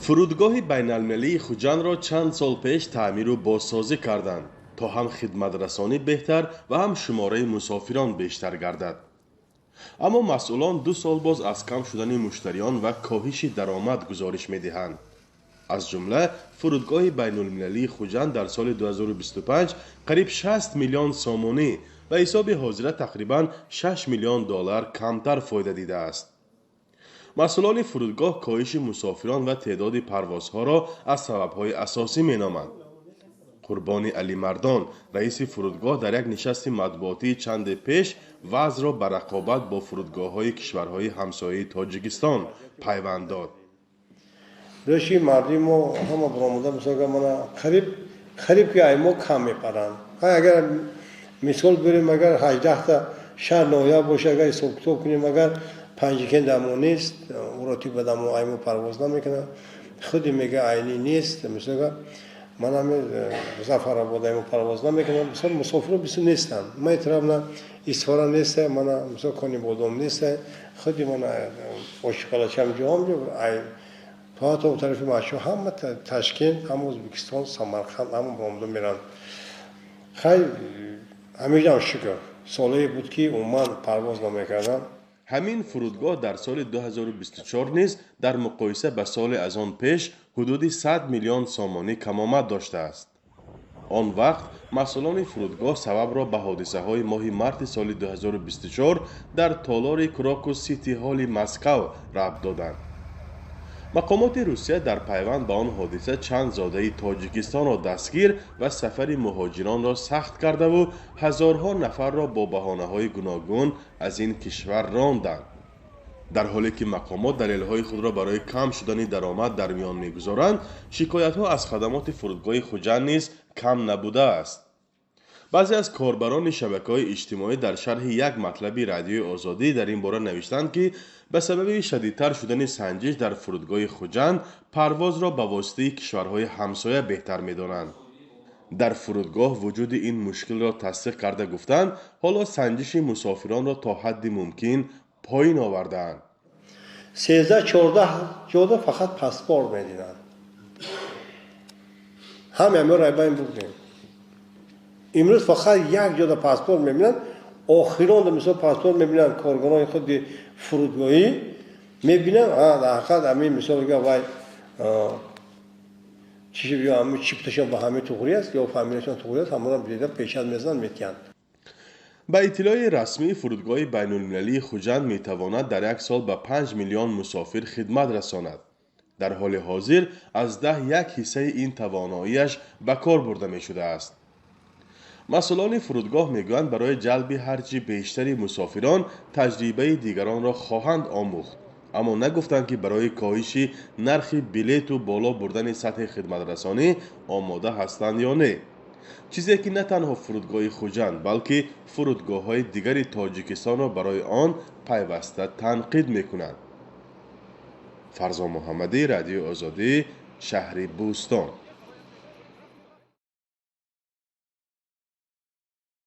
Фурудгоҳи байналмилалии Хуҷандро чанд сол пеш таъмиру бозсозӣ карданд, то ҳам хидматрасонӣ беҳтар ва ҳам шумораи мусофирон бештар гардад. Аммо масъулон 2 сол боз аз кам шудани муштариён ва коҳиши даромад гузориш медиҳанд. Аз ҷумла, фурудгоҳи байнулмилалии Хуҷанд дар соли 2025 қариб 60 миллион сомонӣ, ба ҳисоби ҳозира тақрибан 6 миллион доллар, камтар фоида дидааст. Масъулони фурудгоҳ коҳиши мусофирон ва теъдоди парвозҳоро аз сабабҳои асосӣ меноманд. Қурбони Алимардон, раиси фурудгоҳ, дар як нишасти матбуотии чанде пеш вазъро ба рақобат бо фурудгоҳҳои кишварҳои ҳамсояи Тоҷикистон пайванд дод. Рӯши мардуми мо ҳама баромада, мисол, мана қариб қариб ки ай мо кам мепаранд. Агар мисол бирем, агар 18-та шаҳр, ноҳия боша, агар ҳисобкитоб кунем, агар Панҷакент дамо нест, Уротепа дамо аймо парвоз намекунад, худи мега Айни нест, мисол, манами Зафаробод аймо парвоз намекунад. Мисол, мусофиро бисёр нестанд. Ма тарафна Исфара неста, мана, мисол, Конибодом неста, худи мана Ошиқалачам ҷоам ай то тарафи Машо, ҳама Ташкент, ҳама Ӯзбекистон, Самарқанд, ҳама баромада меранд. Хай, ҳамиҷам шукр, солое буд, ки умуман парвоз намекардам. Ҳамин фурудгоҳ дар соли 2024 низ дар муқоиса ба соли аз он пеш ҳудуди 100 миллион сомонӣ камомад доштааст. Он вақт масъулони фурудгоҳ сабабро ба ҳодисаҳои моҳи марти соли 2024 дар толори Крокус Сити Ҳоли Москав рабт доданд. Мақомоти Русия дар пайванд ба он ҳодиса чанд зодаи Тоҷикистонро дастгир ва сафари муҳоҷиронро сахт кардаву ҳазорҳо нафарро бо баҳонаҳои гуногун аз ин кишвар ронданд. Дар ҳоле ки мақомот далелҳои худро барои кам шудани даромад дар миён мегузоранд, шикоятҳо аз хадамоти фурудгоҳи Хуҷанд низ кам набудааст. Баъзе аз корбарони шабакаҳои иҷтимоӣ дар шарҳи як матлаби Радиои Озодӣ дар ин бора навиштанд, ки ба сабаби шадидтар шудани санҷиш дар фурудгоҳи Хуҷанд парвозро ба воситаи кишварҳои ҳамсоя беҳтар медонанд. Дар фурудгоҳ вуҷуди ин мушкилро тасдиқ карда, гуфтанд, ҳоло санҷиши мусофиронро то ҳадди мумкин поин овардаанд. 13-14 ҷода фақат паспорт медиданд. Ҳаме ҳамин райбайн будем. Имрӯз фақат як ҷода паспорт мебинанд. Охиронда, мисол, паспорт мебинанд, коргарони худи фурудгоҳӣ мебинанд. Дар ҳақиқат, ҳамин, мисол, вай ё чипташон ба ҳамин туғри аст ё фамилияшон туғри аст, ҳамонро дида, печат мезананд, метиҳанд. Ба иттилои расмӣ, фурудгоҳи байнулмилалии Хуҷанд метавонад дар як сол ба 5 миллион мусофир хидмат расонад. Дар ҳоли ҳозир аз даҳ як ҳиссаи ин тавоноияш ба кор бурда мешудааст. Масъулони фурудгоҳ мегӯянд, барои ҷалби ҳарчи бештари мусофирон таҷрибаи дигаронро хоҳанд омӯхт, аммо нагуфтанд, ки барои коҳиши нархи билету боло бурдани сатҳи хидматрасонӣ омода ҳастанд ё не. Чизе ки на танҳо фурудгоҳи Хуҷанд, балки фурудгоҳҳои дигари Тоҷикистонро барои он пайваста танқид мекунанд. Фарзон Муҳаммадӣ, Радиои Озодӣ, шаҳри Бӯстон.